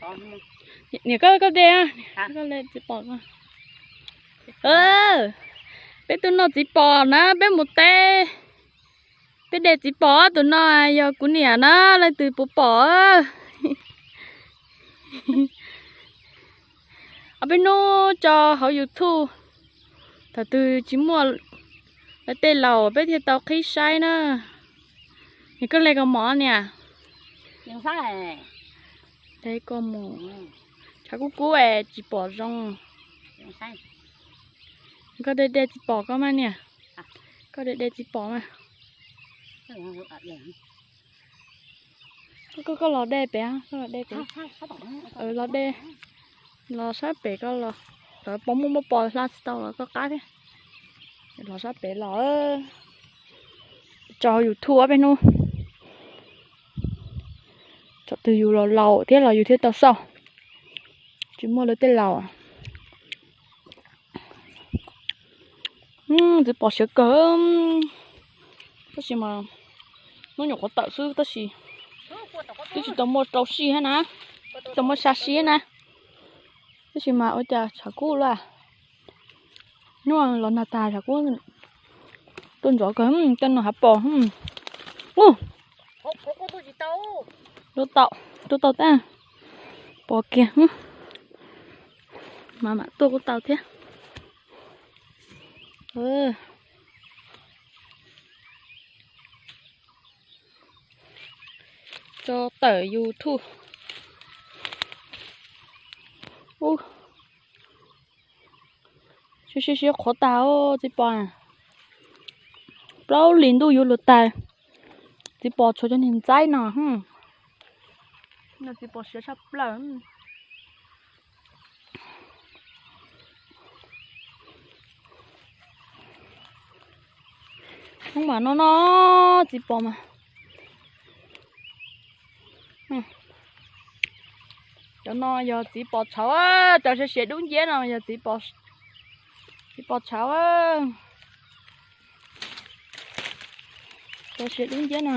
Niam koj, koj de, koj de txiv pom koj. Peb tuaj noj txiv pom na, peb mus teb, peb de txiv pom. Tus no yog kuv niam na, leej twg puas pom. Ob peb hnub tso hauv YouTube, thaum twg tsis muaj lawv tej laus peb thiaj tau qhib saib na. Niam koj hle koj mov niam. Hle koj mus. Tshav kub kub es tsis pom zoo. Koj de de txiv pom koj mas niam. Koj de de txiv pom mas. Koj, koj los de pem, koj los de pem. Los de, los sab pem koj los. Lawv pos muaj muaj pos hla tsis tau los koj qab thiab. Los sab pem los. Tso YouTube ob peb hnub. Thaum twg yus los laus thiab los yus thiaj tau xauj. Tsis muaj lawv tej laus. Txiv pom siav kawg, tab sis mas hnub nyuam qhuav tawm xwb tab sis twb tsis tau muaj rau sij thiab na, tsis tau muaj xya sij thiab na. Tab sis mas ua cas tshav kub lawm. Hnub los nag tag tshav kub tuaj ntxov kawg, tej no hav pos. Ua tau, tua tau tab, pos kiag. Mas mam tuaj kuj tau thiab. Tso tawm YouTube. Siav siav siav qhuav tag txiv pom. Plaub hlis ntuj yuav luag tag, txiv pom tshuav cov niag ntxaib no. Txiv pom siav tshaj plaws. Hnub mas no no txiv pom mas. Cov no yog txiv pom tshauv, cov siav siav dub nciab no yog txiv pom tshauv. Cov siav dub nciab no.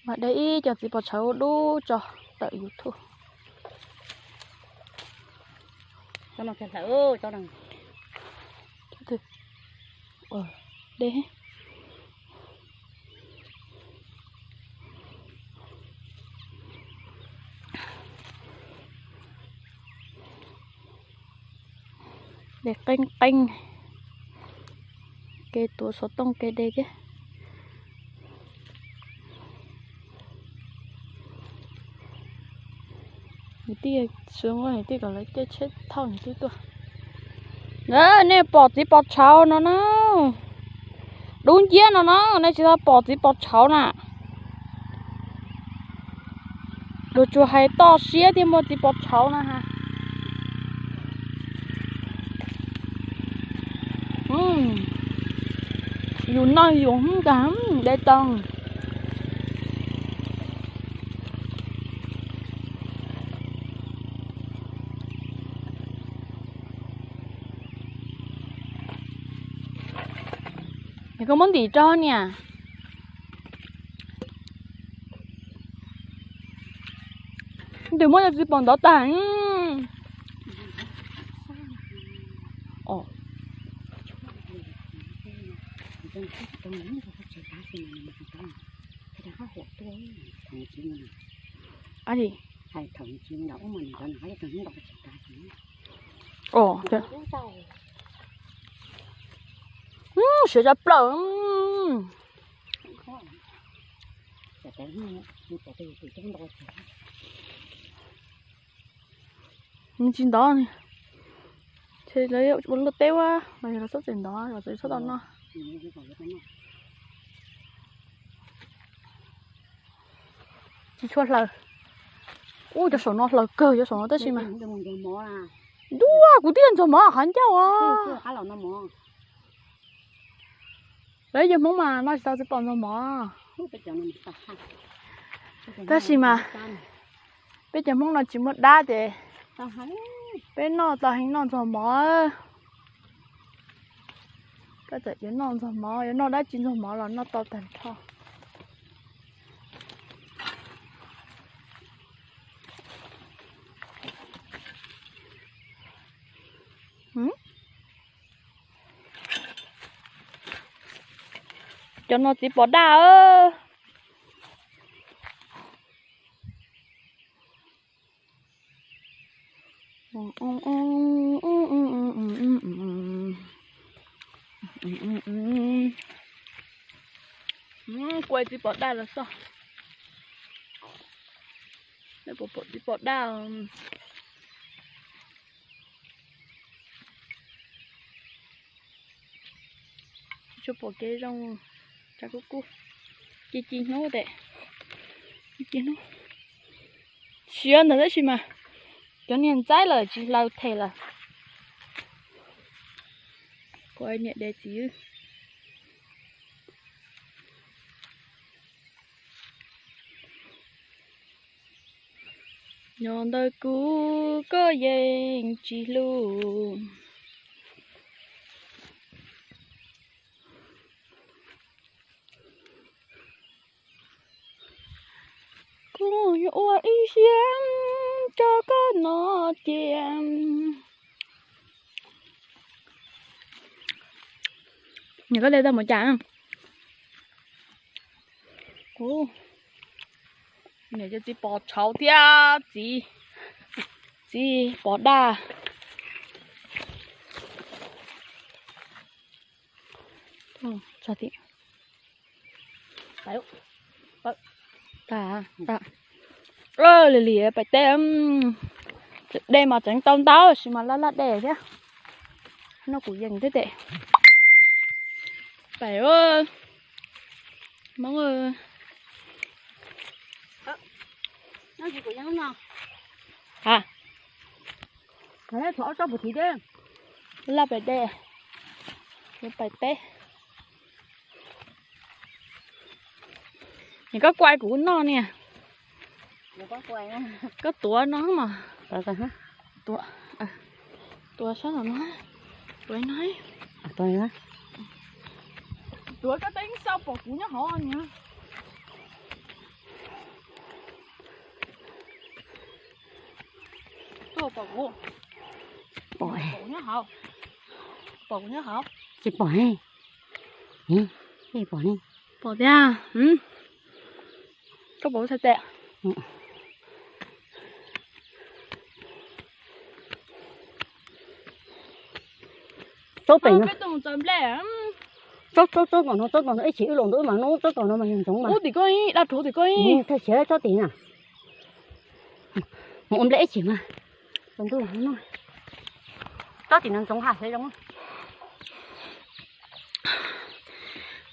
Mas de ib co txiv pos tshauv dub tso tawm YouTube. De. De qeeb qeeb, kev tuav xov tooj kev de thiab. Niam tij, sawv muab niam tij kom lawv caij tsheb thauj niam tij tuaj. Nej pom txiv pos tshauv no na, dub nciab no na, nej tsis tau pom txiv pos tshauv na. Luag tsuas hais toj siab thiaj muaj txiv pos tshauv na ha. Yus noj yus hmb kag de tau. Koj muab ntim rau niam. Twb muab cov txiv pos ntov tag. Siav tshaj plaws. Tsis ntov, ces lawv ua luaj teb ua los yog lawv txhob txwm ntov los txhob tau noj. Tsis tshua hlaws. Ub, cov saum no hlaws kawg, cov saum no tab sis mas. Ntuj, kuv twb yog ntxuag mov qhov ncauj os. Lawv yog Hmoob mas noj tsis tau txiv pos ntxuag mov. Tab sis mas peb cov Hmoob no tsis muaj dab ces Peb noj tau heev, noj ntxuag mov. Koj txawm yuav noj ntxuag mov, yuav noj dab tsi ntxuag mov los noj tau tag nrho. Cov no txiv pos daj. Kuv txiv pos daj los xwb. Nej puas pom txiv pos daj? Tsis tshua pom kev zoo, tshav kub kub. Ci ci hnub tes, ci ci hnub. Siav ntawd tab sis mas cov niag ntxaib lawm tsis hlaws them lawm. Kuv niam dev txiv. Nyob ntawm kuv koj yeej tsis hlub. Kuv yuav ua ib siab rau koj no cia. Nyiam koj de tau mus cas? Nyiam cov txiv pos tshauv thiab txiv, txiv pos daj. Li li pais teb, de mas tseev tau ntau sis mas laj laj de thiab. No kuv yees thiab tes. Pais, Hmoob. Laj pais de, pais teb. Koj kuaj kuv noj niam. Koj tuav no mas. Tuav sab no, tuav no. Tuav koj teb xauj pom kuv nyob hauv niam. Pom, pom kuv nyob hauv. Pom kuv nyob hauv. Tsis pom ne. Pom ne. Pom tiag. Koj pom txhais tes. Tsob pem no. Tsob, tsob, tsob kom no, tsob kom no ib chim wb los ntawd mas no, tsob kom no mas yog ntsoov mas. Ub tim koj ib, dab rhuv tim koj ib. Thaij siav tsob tim na. Mus ua nplej ib chim mas. Tsob tim no ntsoov ha xev zoo.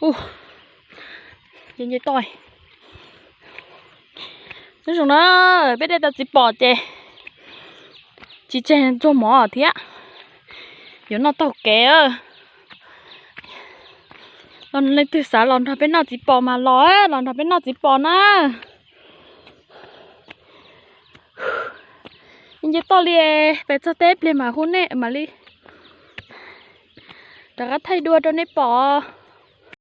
Ub, nce nce toj. Nyob zoo na, peb de tau txiv pos ces tsis tseg ntxuag mov thiab. Yuav noj taug kev. Los leej twg xav los nrog peb noj txiv pos mas los, los nrog peb noj txiv pos na. Nce toj li, pem txog teb pliag mas hu nej mam li rov qab thaij dua rau nej pom.